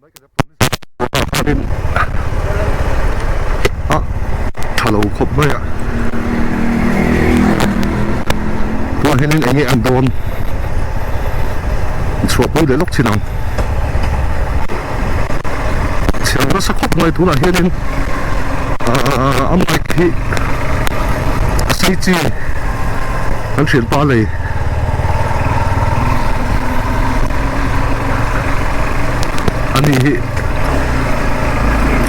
A tha lo khawp mai a tunah hianin eng nge an dawn chhuah pawi leh lawk chin ang chhiar nasa khawp mai tunah hianin ahh a mic hi a sei chi kan thianpa lei. Ani hi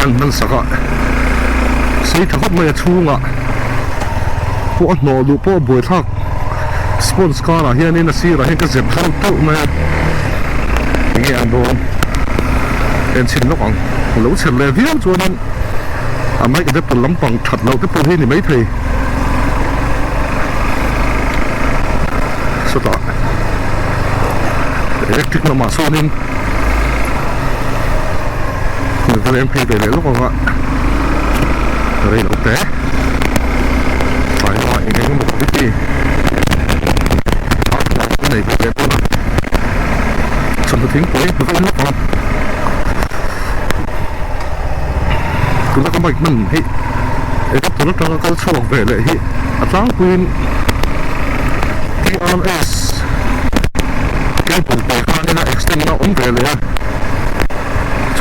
an hman sak a sei tha khawp mai a chhungah pawh a hnawh duh pawh a buaithlak sponge car ah hianin a sirah hian ka zep deuh teuh mai a enge an dawn en chhin lawk ang lo chher leh viau chuanin a mic adapter lampang that loh te pawh hi ni maithei. Sawtah electric lamah sawnin va leng phei ve leh lawk ang a rei lo te tlai lamah eng eng emaw quality a nei ve leh dawn a chawhnu thingpui va in lawk ang tuna ka bike hman hi adapter atanga kal chhuak ve leh hi a tlangpuiin TRS cable te khanin a extend na awm ve leh a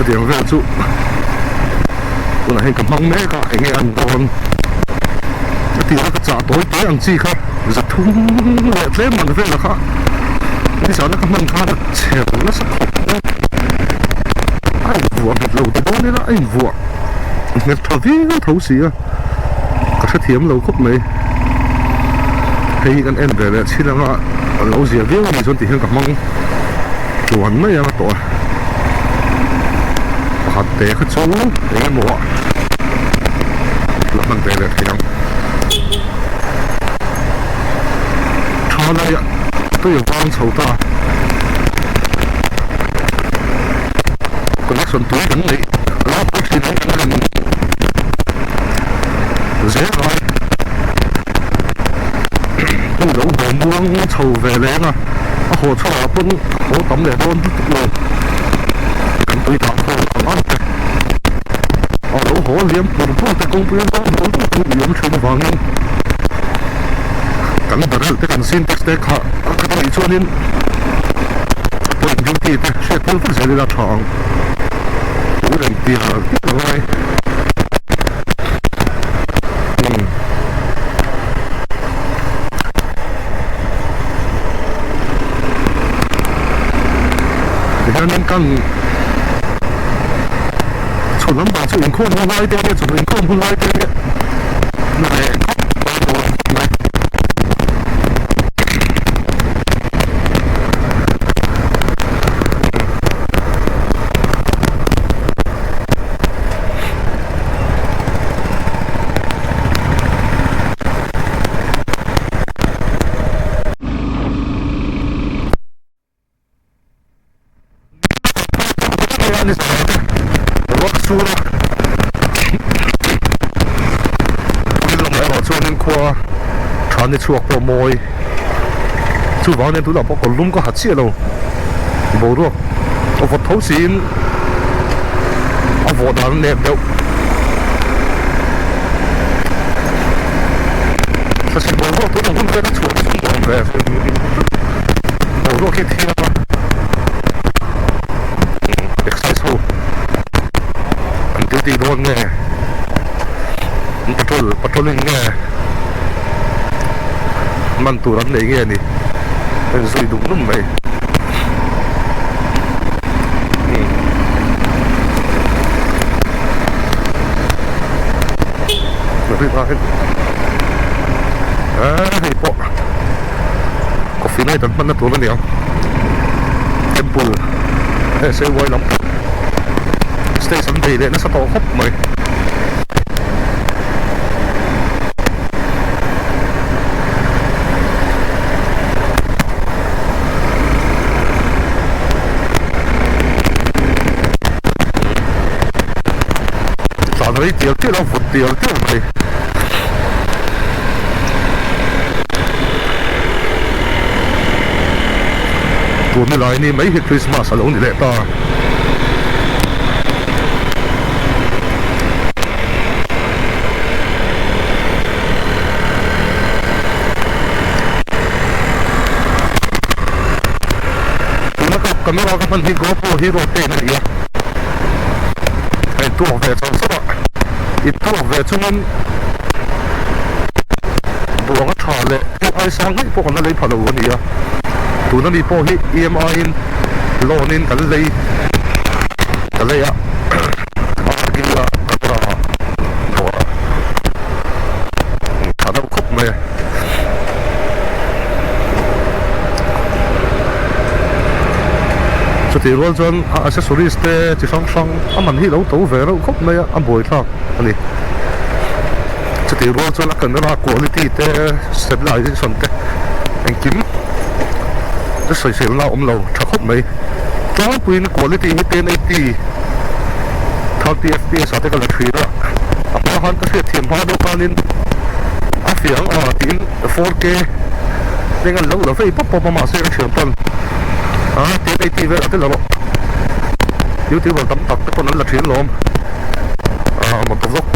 chutiang vel chu tunah hian ka hmang mek a eng nge an dawn a tir a ka chah tawi tawi ang chi kha zathum leh tlem man vel kha nizana ka hman khan a chher nasa khawp mai a invuah nghet lo ti dawn ila a invuah nghet tha viau tho si a. Ka hrethiam lo khawp mai. Hei hi kan en ve leh chhin anga a lo zia viau a nih chuan tihian ka hmang tluan mai anga tawh a. Pakhat te kha chu eng emaw ah la hman ve leh thei ang. Tha laiah tui a vang chho ta. Connection tui kan neih a lo pawh thin ang kan rawn zel lai hmun lo haw muang chho ve leng a a haw chhuah ah pawn haw tam leh dawn lutuk lo kan tui dah khawm ang ang te a lo haw liam pur pur te kawngpui a zawng zawng zawng chu i awm thin avangin kan barrel te kan sintex te kha a khat anih chuanin point duty te hriat thil vek zel ila tha ang tui reng tir tir a ngai umm tihianin kan chhun lampang chu inkhawm hun lai te ania chhun inkhawm hun lai te ania leh khawp mai. Ruak sur a thil lamah erawh chuanin khua tha ni chhuak pawh mawi chuvang nen tunah pawh kawr lum ka ha chiah lo boruak a vawt tho siin a vawh dan a nep deuh thlasik boruak tunah hun vel a chhuah chu nuam ve boruak hi a thiang a. Excise ho an duty dawn nge an patrol patrolling nge man tur an nei nge ni a inzui dum dum mai hei pawh coffee night an hmanna tur a ni ang temple hei sei uai lam stage an bei leh nasa tawh khawp mai. Tlan rei tial tial a vut tial tial mai. Tun ni lai ni mai hi Christmas a lo ni leh ta. camera ka hman hi GoPro Hero 10 a ni a, ka intuak ve chauh chauh a, intuak ve chungin buanga tha leh thil ai sang daih pawh kan la lei pha lo a ni a, tuna mi pawh hi EMI in loan in kan lei ka lei a, a camera dawrah tha deuh khawp mai a. Chutih rual chuan a accessories te chi hrang hrang a man hi lo to ve reuh khawp mai a, a buaithlak a ni. Chutih rual chuan a camera quality te stabilization te engkim chu sawiselna a awm lo tha khawp mai. Tlangpuiin quality hi 1080 30fps ah te ka la thin a, a hma khan ka hriatthiam hma deuh khanin a fiah ang a tiin 4K hming an lo la vei pawp pawp a mahse ka thian pawn a 1080 velah te la rawh youtuber tam tak te pawn an la thin lawm ah motor vlog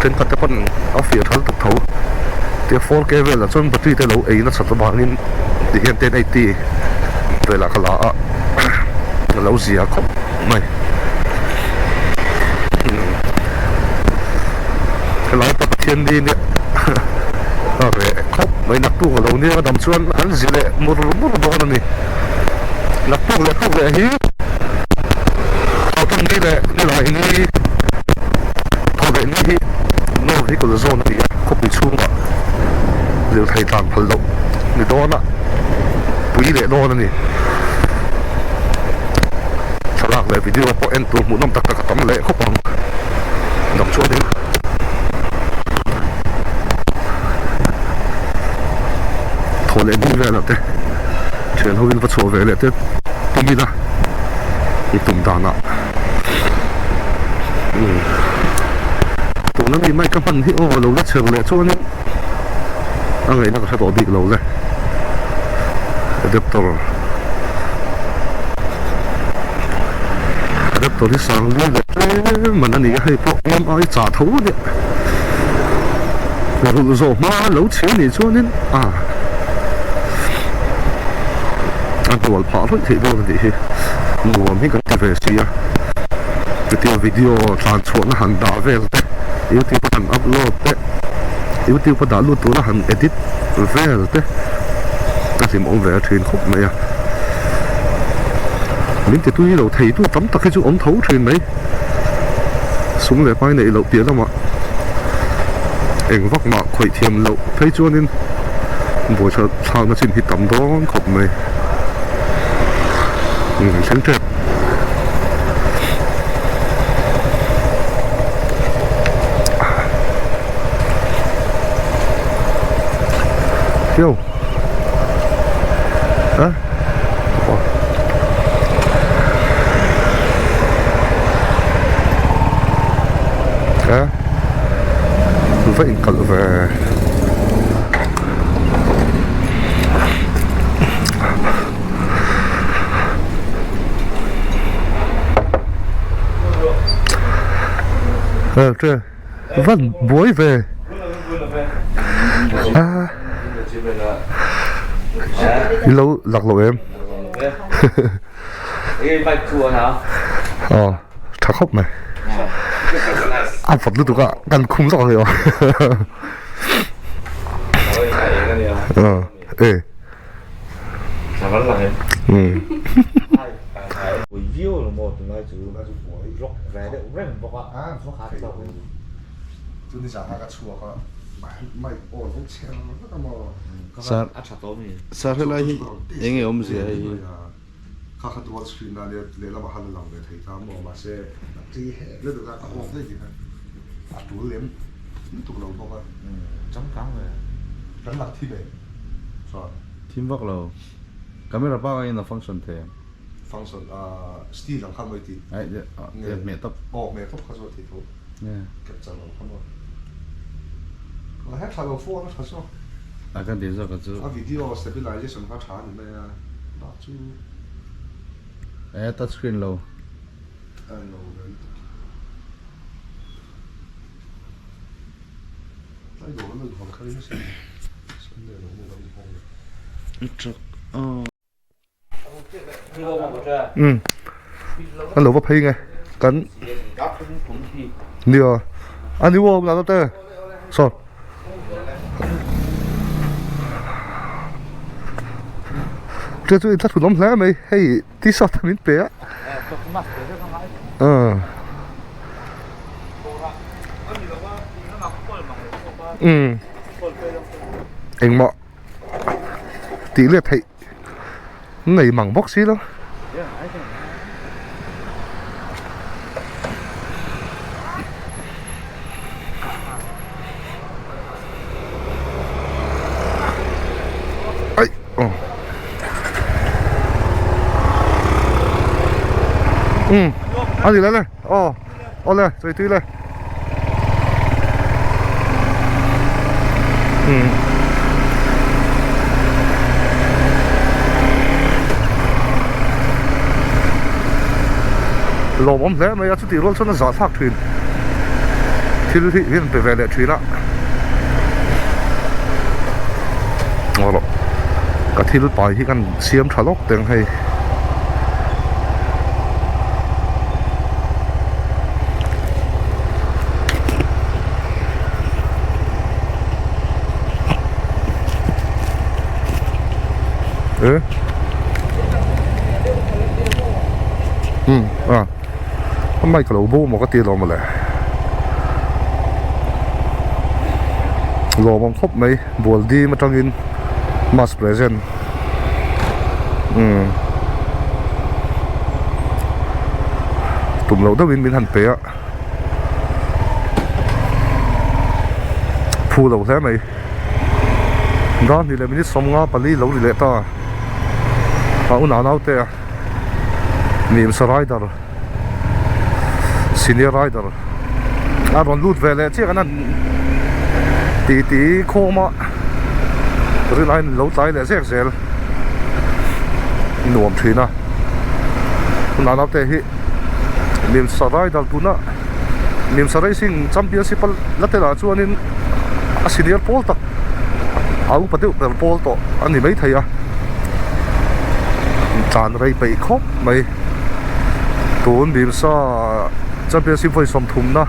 thenkhat te pawn a fiah tha lutuk tho tia 4K velah chuan battery te lo ei nasat avangin tihian 1080 velah ka la a a lo zia khawp mai helai pa Pathian ni nia a reh khawp mai naktuk a lo nia a dam chuan an zi leh mur mur dawn a ni naktuk leh tuk leh hi thawhtan ni leh nilai ni thaw leh ni hi no vehicle zone a ni a khawpui chhungah lirthei tlan phal loh ni dawn a pui leh dawn a ni. Thlalak leh video pawh en tur hmuhnawm tak tak a tam leh khawp ang dam chuanin thaw leh ding velah te thian hovin va chhuah ve leh te tum ila i tum danah umm tuna mi mic ka hman hi aw lo la chher leh chuanin a ngaihna ka hre tawh bik lo le adapter adapter hi sang lian leh tlem man a ni a hei pawh EMI chah tho a nia rulh zawh hma lo chhe nih chuanin a a hnual phah hlawih theih dawn a nih hi nuam hi kan ti ve si a chutia video tlan chhuahna han dah vel te youtube a han upload te. Youtube a dah lut tura han edit vel te a hlim awm ve a thin khawp mai a min ti tui lo thei tu tam tak hi chu awm tho thin mai sum leh pai neih loh piah lamah eng vak mah khawih thiam loh phei chuanin buaitha thlakna chin hi tam dawn khawp mai umm thleng tep. Yo. Hả? Hả? Va inkalh ve. Van buai ve a i lo lak lo em aw tha khawp mai a vawt lutuk a kan khum zawk ang e aw e. Sir helai hi eng nge awmzia hei hi? Thim vak lo. Camera bak a in a function thei ang. Function ah steel ang kha mawi tih. Ai nge hmeh tawp. Aw hmeh tawp kha chu a thei tho. Capture ang kha maw. A he tha lo phone a tha zawk. A kan tih zawk a chu. A video stabilization kha tha a ni mai a bak chu. E touch screen lo. A lo ve lutuk. Um an lo va phei nge kan nia a ni aw la te saw Chu chu inthlahrun awm hle mai hei t-shirt min pe a umm engmah tih let theih nei mang bawk si lo. Ai oh. Um ani le le aw awle chawi tui le um lawmawm hle mai a chutih rual chuan a zah thlak thin thil hi hian pe ve leh thin a aw rawh ka thil pai hi kan siam tha lawk teng hei. E um a a mic alo bo maw ka ti alawm mawle lawm ang khawp mai bual dim atangin mass present umm tum loh deuhin min han pe a phu lo hle mai dar hnih leh minute sawmnga pali lo ri leh ta a unau naute a Nimsa rider senior rider a rawn lut ve leh chiah an han ti ti khawm a rilai in lo tlai leh zek zel nuam thin a tunah naute hi Nimsa rider tuna Nimsa racing championship a la tel ah chuanin a senior pawl tak a upa deuh ber pawl tawh a ni maithei a tlan rei peih khawp mai tun Nimsa championship vawi sawmthumna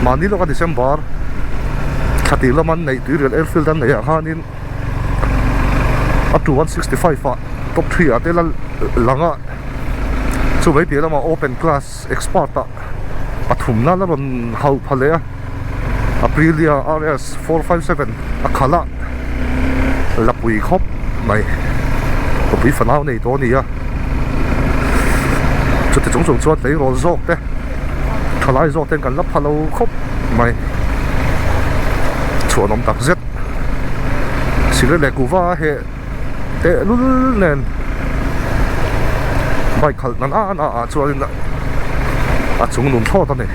mahni lawka December thla tih lama an neih tuirial airfield an neih ah khanin up to 165 ah top 3 ah te la lang a chu mai piah lamah open class expert ah pathumna la rawn hauh pha leh a Aprilia RS 457 a khalh a la pui khawp mai nupui fanau nei tawh a ni a chuti chung chung chuan tleirawl zawk te thalai zawk ten kan la pha lo khawp mai chhuanawm tak zet sikret leh kuhva a heh teh lul nen bike khalh nan a na ah chuan in a chung nun thlawt a ni.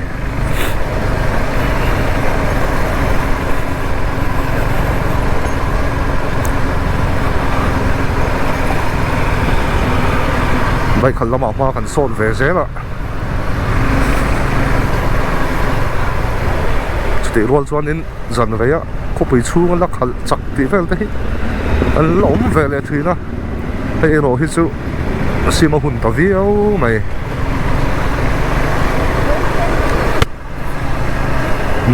Bike khalh lamah hma kan sawn ve zel a chutih rual chuanin zan reia khawpui chhunga la khalh chak tih vel te hi an la awm ve leh thin a hei erawh hi chu sim a hun ta viau mai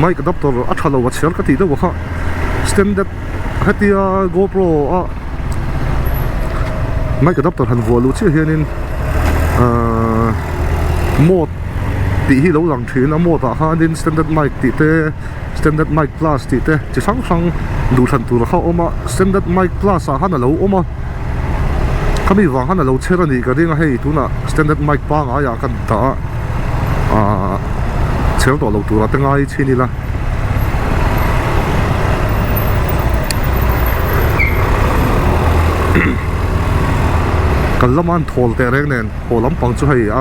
mic adapter a tha lo a chhiar ka tih deuh a kha standard hetia gopro a mic adapter han vuah luh chiah hianin ahh mode tih hi lo lang thin a mode ah khanin standard mic tih te standard mic plus tih te chi hrang hrang duhthlan tur kha a awm a standard mic plus ah khan a lo awm a khami vang khan a lo chher a nih ka ring a hei tunah standard mic pangai ah ka dah a ahh chher tawh lo turah te ngai chhin ila. Kan lama an thawl teh reng nen haw lampang chu hei a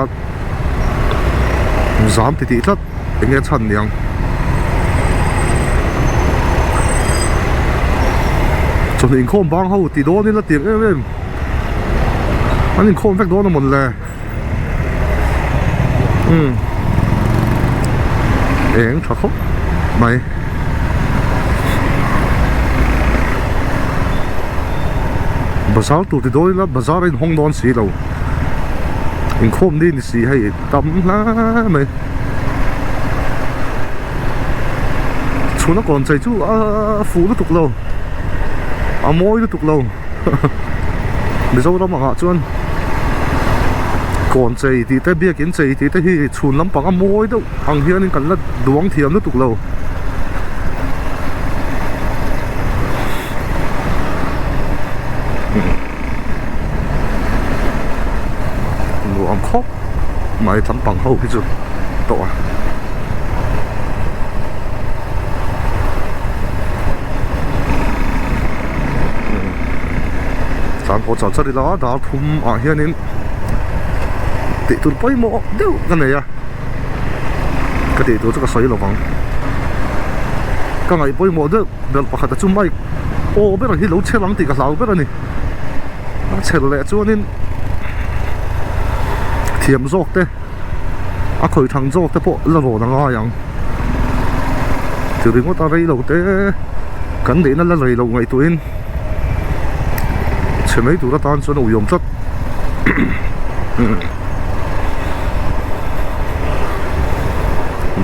zam ti tih tlat eng nge chhan niang. Chawhnu inkhawm bang ho ti dawn ila tiang em em an inkhawm vek dawn a mawn le. Umm eng tha khawp mai. Bazar tur ti dawn ila bazar a inhawng dawn si lo. Inkhawm ni ni si hei tam hle mai. Chhuna kawn chei chu a fuh lutuk lo, a mawi lutuk lo. Mizoram angah chuan kawn chei tih te biakin chei tih te hi chhun lampang a mawi deuh ang hianin kan la duang thiam lutuk lo. Nuam khawp mai lampang ho hi chu tawh a. Tlan pawh char char ila dar thum ah hianin tih tur pawimawh deuh ka nei a ka tih tur chu ka sawi lovang ka ngaih pawimawh deuh ber pakhat a chu mic aw ber hi lo chhe ang tih ka hlau ber a ni a chhe leh chuanin thiam zawk te a khawih thang zawk te pawh la rawn a ngai ang. Ti ringawt a rei lo te kan neihna la rei loh ngaihtuahin chhe mai tur atan chuan a uiawm tlat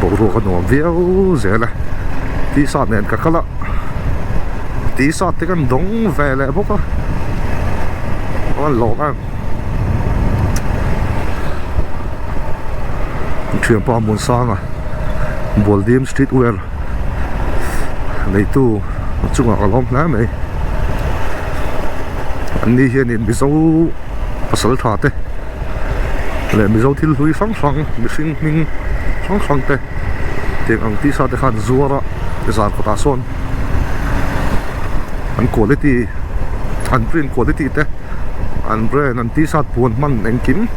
boruak a nuam viau zel a t-shirt nen ka kal a t-shirt te kan dawng ve leh bawk a a lawm em. Thianpa Muansanga Bualdim street wear neitu a chungah ka lawm hle mai an ni hianin Mizo pasal tha te leh Mizo thil hlui hrang hrang mihring hming hrang hrang te tiang ang tisa te khan zuar a zan kawtah sawn an quality an print quality te an brand an t-shirt puan hman engkim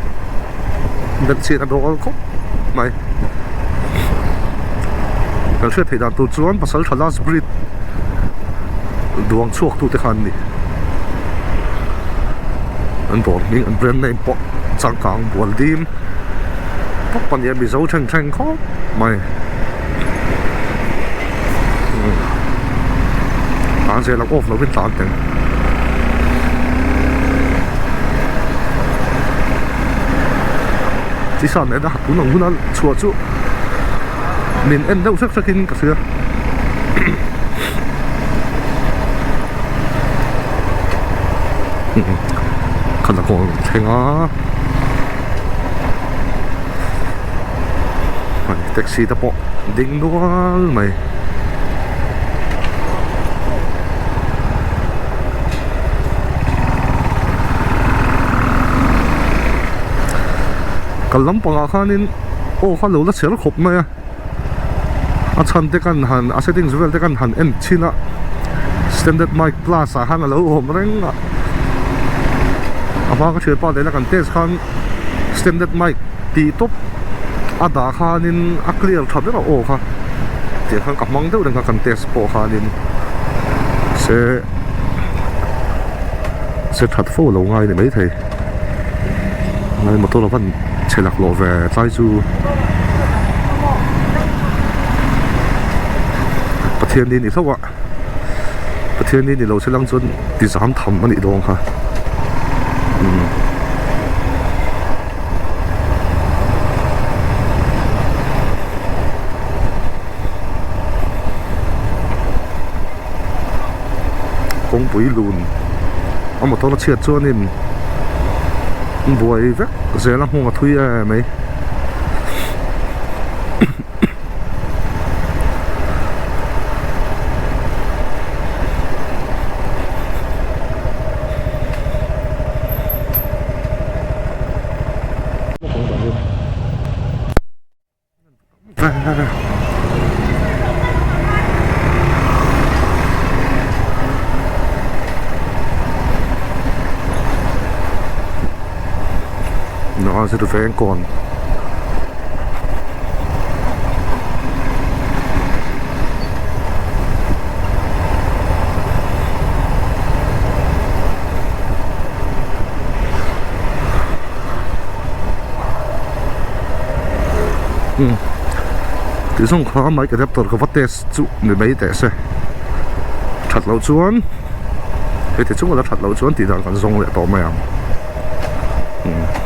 belh chhiat a dawl khawp mai kan hriat theih dan tur chuan pasal tha last breed duang chhuak tu te kha an ni an dawr hming an brand name pawh changkang bual dim tawp a nia mizo thleng thleng khawp mai Tlan zel ang off lovin tlan teng. Tisa nen a tun ang huna chhuah chu min en deuh hrek hrek in ka hria. Khan a kawl thleng a. Taxi te pawh ding nual mai. Kal lampangah khanin aw kha lo la chher khawp mai a a chhan te kan han a settings vel te kan han en chhin a standard mic plus ah khan a lo awm reng a a hma ka thianpa nena kan test khan standard mic tih tawp a dah khanin a clear tha ber a aw kha tiang khan ka hmang deuh reng kha kan test pawh khanin se se that fo lo ngai ni maithei ngai motor a van chhe laklawh ve tlai chu Pathian ni ni hlauh a Pathian ni ni lo se lang chuan ti zam tham a nih dawn kha umm. Kawngpui lun a motor a chhiat chuanin buai vek zel a hmung a thui em mai. Vengkawn umm tih zawng kha mic adapter ka va test chu ni mai teh se that loh chuan heti chung a la that loh chuan tih dan kan zawng leh tawh mai ang umm.